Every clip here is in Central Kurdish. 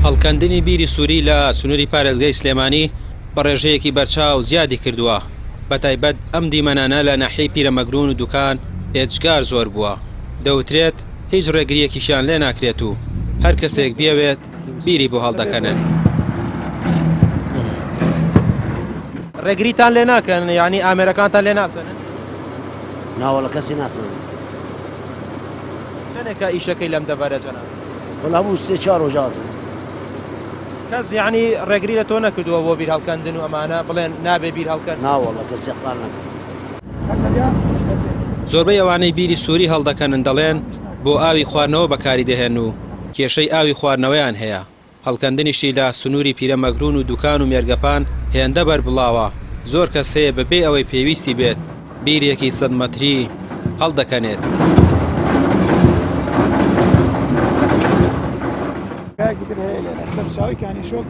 هەڵکەندنی بیری سووری لە سنووری پارێزگای سلێمانی بە ڕێژەیەکی بەرچاو زیادی کردووە، بەتایبەت ئەم دیمەنانە لە ناحیەی پیرەمەگرون و دوکان ئێجگار زۆر بووە، دەوترێت هیچ ڕێگرییەکیشیان لێ ناکرێت و هەر کەسێک بیەوێت بیری بۆ هەڵدەکەنن. ڕێگریتان لێ ناکەن یانی ئامێرەکانتان لێ ناسەنن؟ ناوەڵە کەسی ناسنن. چەنێکە ئیشەکەی لەم دەڤەرە جەناب؟ وەڵا بوو سێ چوار ڕۆژ هاتووم. کەس یانی ڕێگری لە تۆ نەکردووە بۆ بیر هەڵکەندن و ئەمانە بڵێن نابێ بیر هەڵکەن؟ ناوەڵە کەسی قال نەکرد. زۆربەی ئەوانەی بیری سووری هەڵدەکەنن دەڵێن بۆ ئاوی خواردنەوە بەکاری دەهێن و کێشەی ئاوی خواردنەوەیان هەیە. هەڵکەندنیشی لە سنووری پیرەمەگرون و دوکان و مێرگەپان هێندە بەربڵاوە، زۆر کەس هەیە بەبێ ئەوەی پێویستی بێت بیرێکی سەد مەتری هەڵدەکەنێت. کایەکی تر هەیە لێرە سەرچاوەی کانیشۆک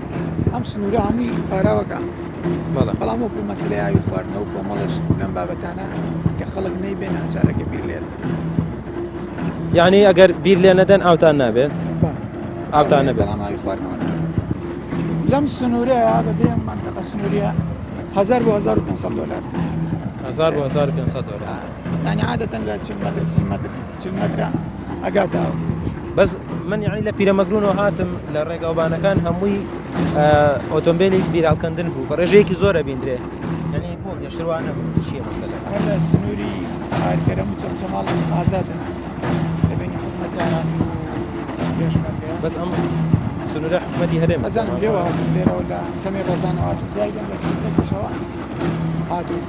ئەم سنوورە هەمووی پاراوەکە بەڵام وەکو مەسلەی ئاوی خواردنەوە کۆمەڵش لەم بابەتانە کە خەڵک نەیبێ ناچارەکە بیر لێت یعنی ئەگەر بیر لێ نەدەن ئاوتان نابێت ئاوتان نەبێت بەڵام ئاوی خواردنەوە لەم سنوورە بەبێ منطقە سنووریە 1000 بۆ 1500 دلار 1000 بۆ 1500 دلار یعنی عادەتەن لە 40 متر 30 متر 40 متر ئەگاتە ئاو بەس من یعنی لە پیرەمەگرونەوە هاتم لە ڕێگاوبانەکان هەمووی ئۆتۆمبیلی بیرهەڵکەندن بوو بە ڕێژەیەکی زۆرە بیندرێ یعنی بۆ پێشتر وا نەبوو چییە مەسەلە لە سنووری ئارکەرەم و چەمچەماڵ ئازادن لە بینی حکومەتی عێراقی و پێشمەرگە بەس ئەم سنوورە حکومەتی هەرێم ئەزانم لێوە هاتوون لێرەوە لە چەمی ڕۆزانەوە هاتوون زیادن لە سیتەکیشەوە هاتوون.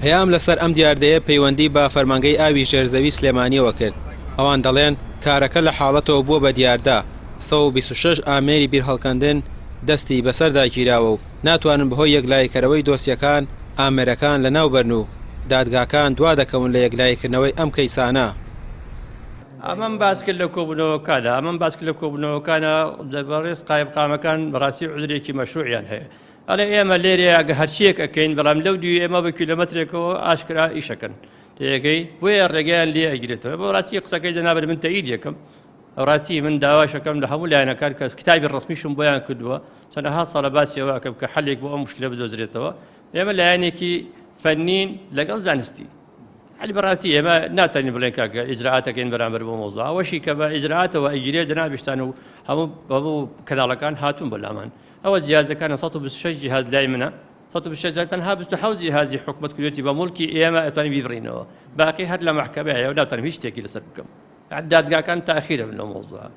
پەیام لەسەر ئەم دیاردەیە پەیوەندی بە فەرمانگەی ئاوی ژێرزەوی سلێمانییەوە کرد، ئەوان دەڵێن کارەکە لە حاڵەتەوە بووە بە دیاردە، 126 ئامێری بیرهەڵکەندن دەستی بەسەردا گیراوە و ناتوانن بەهۆی یەکلاییکەرەوەی دۆسیەکان ئامێرەکان لەناوبەرن و دادگاکان دوادەکەون لە یەکلاییکردنەوەی ئەم کەیسانە. ئەمەم باس کرد لە کۆبوونەوەکانە ئەمەم باس کرد لە کۆبوونەوەکانە بەڕێز قایمقامەکان بەڕاستی عوزرێکی مەشروعیان هەیە ئەڵێ ئێمە لێرەیە ئەگە هەرچیەک ئەکەین بەڵام لەو دوی ئێمە بە کیلۆمەترێکەوە ئاشکرا ئیشەکەن تێگەی بۆیە ڕێگەیان لێ ئەگرێتەوە بۆ ڕاستی قسەکەی جەنابت من تەئید یەکەم ڕاستی من داواشەکەم لە هەموو لایەنەکان کە کتابی ڕسمیشم بۆیان کردووە چەندەها ساڵە باسی ئەوە ئەکەم کە حەلێک بۆ ئەم مشکلە بدۆزرێتەوە ئێمە لایەنێکی فەنین لەگەڵ زانستی علی بەڕاستی ئێمە ناتوانین بڵێن کاکە ئیجرائاتەکەین بەرامبەر بۆ مۆزا ئەوەشی کە بە ئیجرائاتەوە ئەگیرێ جەنابیشتان و هەموو هەموو کەناڵەکان هاتوون بۆ لامان ئەوە جیازەکانە 126 جیهاز لای منە 126 جار تەنها 27 جیهازی حکومەت کردوێتی بە موڵکی ئێمە ئەتوانین بیبڕینەوە باقی هەر لە مەحکەمەیە و ناتوانم هیچ شتێکی لەسەر بکەم دادگاکان تاخیرە لەو مەوزوعە.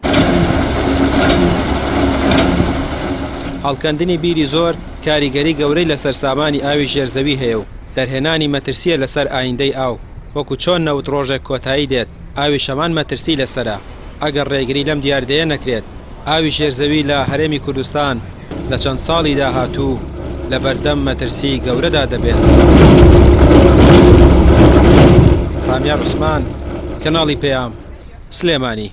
هەڵکەندنی بیری زۆر کاریگەری گەورەی لەسەر سامانی ئاوی ژێر زەوی هەیە و دەرهێنانی مەترسییە لەسەر ئایندەی ئاو، وەکو چۆن نەوت ڕۆژێک کۆتایی دێت ئاویش هەمان مەترسی لەسەرە، ئەگەر ڕێگری لەم دیاردەیە نەکرێت ئاوی ژێر زەوی لە هەرێمی کوردستان لە چەند ساڵی داهاتوو لەبەردەم مەترسی گەورەدا دەبێت. ڕامیار عوسمان، کەناڵی پەیام، سلێمانی.